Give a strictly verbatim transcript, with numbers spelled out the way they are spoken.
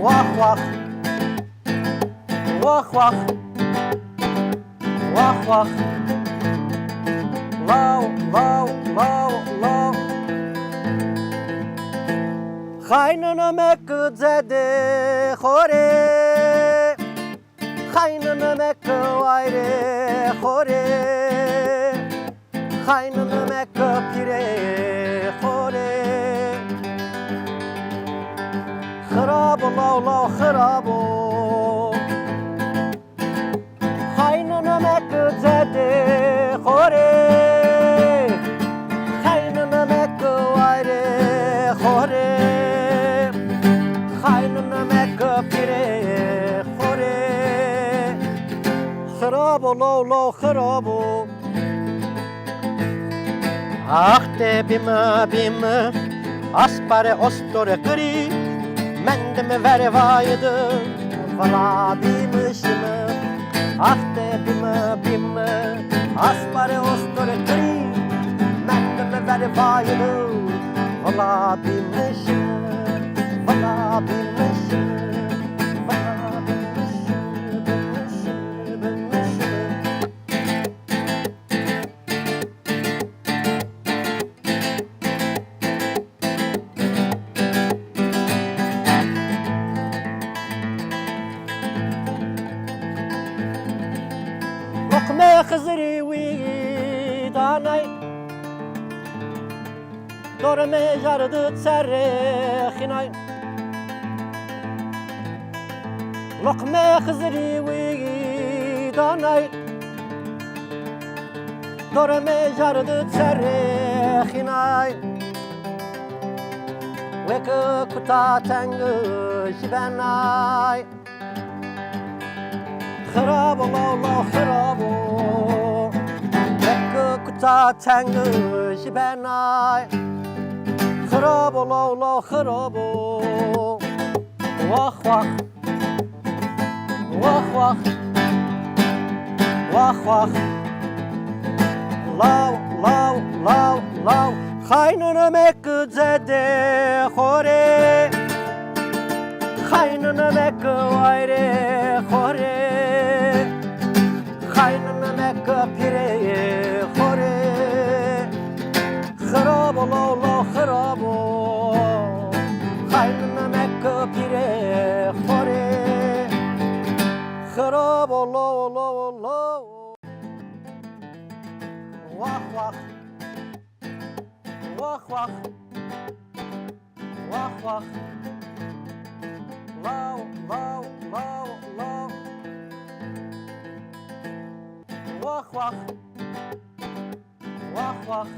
Wax wax. Wax wax. Wax wax. Law, law, law, law. Xaynine me ku zedê xorê. Xaynine me ku wayrê xorê. Xaynine me ku pîrê xorê. Xirabo law law xirabo. Xaynine me ku zedê xorê. Xaynine me ku wayrê xorê. Xaynine me ku pîrê xorê. Xirabo law law xirabo. Ax te bîme bîme, aspare ostore qirî, mendime verê vayê de, vela bîme şime. Ax te bîme bîme, aspare ostore qirî, mendime verê vayê de, vela bîme şime, vela bîme şime, vela bîme şime, bîme şime, bîme şime. Loqmê Xizirî wî danay. Dorê me jar di serê xînay. Loqmê Xizirî wî danay. Dorê me jar di serê xînay. Wek kuta teng ji benay. Xirabo law law xirabo. Wek kuta teng ji benay. Xirabo law law xirabo. Wax wax. Wax wax. Wax wax. Law law law law. Xaynine me ku zedê xorê. Xaynine me ku wayrê xorê. Xaynine me ku pîrê xorê. Xirabo law law xirabo. Xaynine me ku pîrê xorê. Xirabo law law law. Wax wax. Wax wax. Wax wax. Law, law, law, law. Wax wax. Wax wax.